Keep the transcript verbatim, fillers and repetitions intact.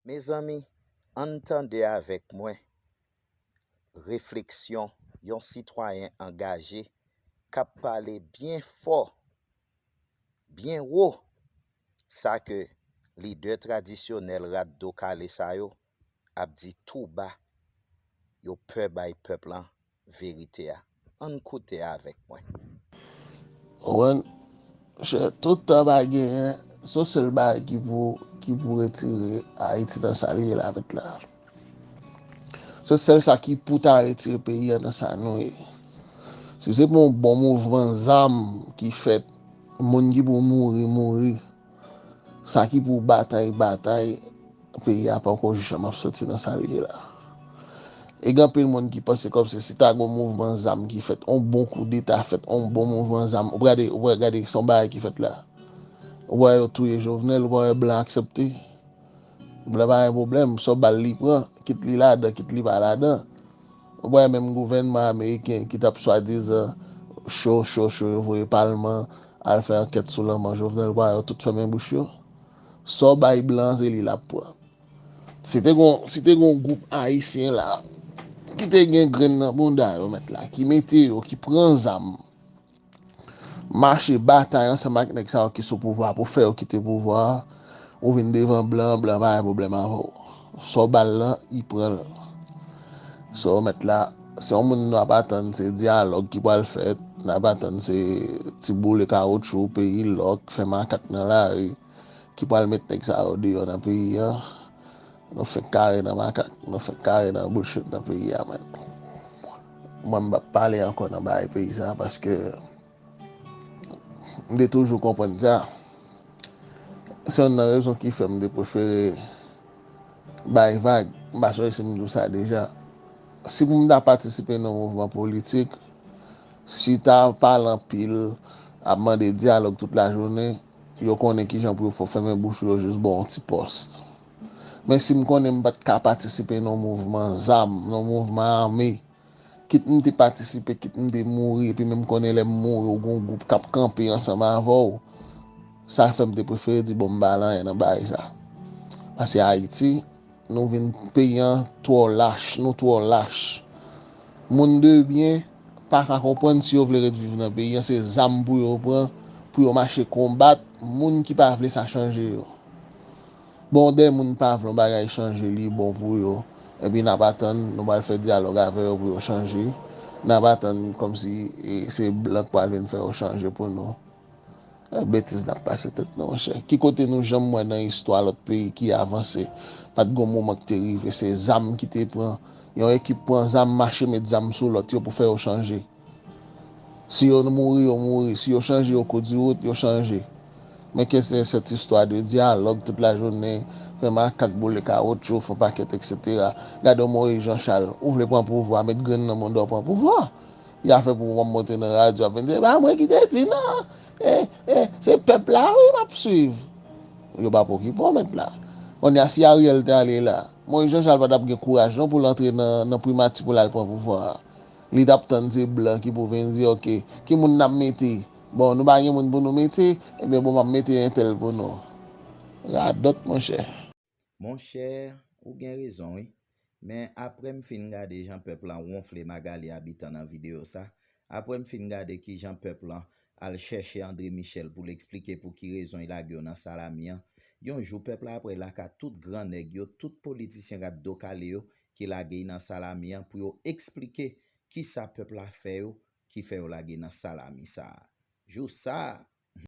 Mezanmi, ann tande avèk mwen refleksyon yon sitwayen angaje k ap pale byen fò, byen wo, sa ke lidè tradisyonèl rat do kale sa yo ap di tou ba, yo pè bay pèp lan verite a. Ann koute avèk mwen. Ou konprann? Chè, tout tan pa genyen, se yon sèl bagay ki pou, ki pou retire Ayiti nan sa l ye la, mèt la. Se sèl sa ki pou ta retire peyi a nan sa nou ye. Si se pa yon bon mouvman zam ki fèt, moun ki pou mouri, mouri. Sa ki pou batay, batay, peyi a poko janm ap soti nan sa l ye la. E gen anpil moun ki panse kòmsi si ta gen yon mouvman zam ki fèt, yon bon koudeta fèt, yon bon mouvman zam, ou gade, ou gade se yon bagay ki fèt la. Ou wè yo touye Jovenel, ou wè blan aksepte. Blan pa gen pwoblèm, se yon bal li pran, kit li ladan, kit li pa ladan. Ou wè menm gouvènman ameriken ki t ap swadizan cho, cho, cho, yo voye palman al fè ankèt sou lanmò Jovenel, ou wè yo tout fèmen bouch yo. Sa w bay blan an, se li l ap pran. Si te gon, si te gon gwoup ayisyen la ki te gen grenn nan bounda yo mèt la, ki mete yo, ki pran zam, mache batay ansanm ak nèg sa yo ki sou pouvwa pou fè yo kite pouvwa a, ou vin devan blan, blan pa gen pwoblèm avè w. Sa w ba l lan, li pran l. So, mèt la, se yon moun n ap atann se dyalòg ki pral fèt, n ap atann se ti boule kawotchou, peyi lòk, fè makak nan lari, ki pral met nèg sa yo deyò nan peyi a. Nou fenk kare nan makak, nou fenk kare nan bullshit nan peyi a, man. Mwen, m p ap pale ankò nan bagay peyi sa, paske m te toujou konprann sa. Se youn nan rezon ki fè m te prefere bay vag. M pa sonje si m di w sa deja. Si pou m ta patisipe nan yon mouvman politik, si ta pale anpil, ap mande dyalòg tout lajounen, yo konnen kijan pou yo fè w fèmen bouch ou, yo jis ba w yon ti pòs. Men si m konnen m pa t ka patisipe nan yon mouvman zam, nan yon mouvman ame, kit m te patisipe, kit m te mouri, epi menm konnen lè m mouri, ou gen yon gwoup k ap kanpe ansanm avè w, sa fè m te prefere di, bon, m pa nan anyen nan bagay sa. Paske Ayiti, nou vin, peyi an twò lach, nou twò lach. Moun de byen pa ka konprann si yo vle ret viv nan peyi an, se zam pou yo pran, pou yo mache konbat moun ki pa vle sa chanje yo. Bon, de moun pa vle yon bagay chanje, li bon pou yo. Epi n ap atann, nou pral fè dyalòg avè yo pou yo chanje. N ap atann kòmsi e, se blan k pral vin fè yo chanje pou nou. E, betiz n ap pase tèt nou, monchè. Ki kote nou janm wè nan istwa lòt peyi ki avanse, pa t gon moman k te rive, se zam ki te pran. Yon ekip pran zam, mache met zam sou lòt yo pou fè yo chanje. Si yo mouri, yo mouri. Si yo chanje, yo kou di wout, yo chanje. Men ke se sèt istwa de dyalòg tout lajounen, fè makak, boule kawotchou, fè pakèt, etsetera. Gade yon Moyiz Janchal, ou vle pran pouvwa, met grenn nan bounda w pran pouvwa. Y a fè pou w monte nan radyo, ap vin di, e pa mwen ki te di non. E, e, se pèp la, wi, m ap swiv. Yo p ap okipe w, mèt la. Kounye a, si Ariel te ale la, Moyiz Janchal pa t ap gen kouraj non pou l antre nan, nan primati pou l al pran pouvwa a. Li t ap tann se blan ki pou vin di, oke, ki moun n ap mete? Bon, nou pa gen moun pou nou mete, ebyen, bon, m ap mete entèl pou nou. Radòt, monchè. Monchè, ou gen rezon, wi. Men apre m fin gade jan pèp lan wonfle Magalie Habitant nan videyo sa, apre m fin gade kijan pèp lan al chèche André Michel pou l eksplike pou ki rezon li lage yo nan salami an, yon jou pèp la apral laka tout gran nèg yo, tout politisyen rat do kale yo ki lage y nan salami an pou yo eksplike kisa pèp la fè yo ki fè yo lage nan salami sa a. Jou sa a,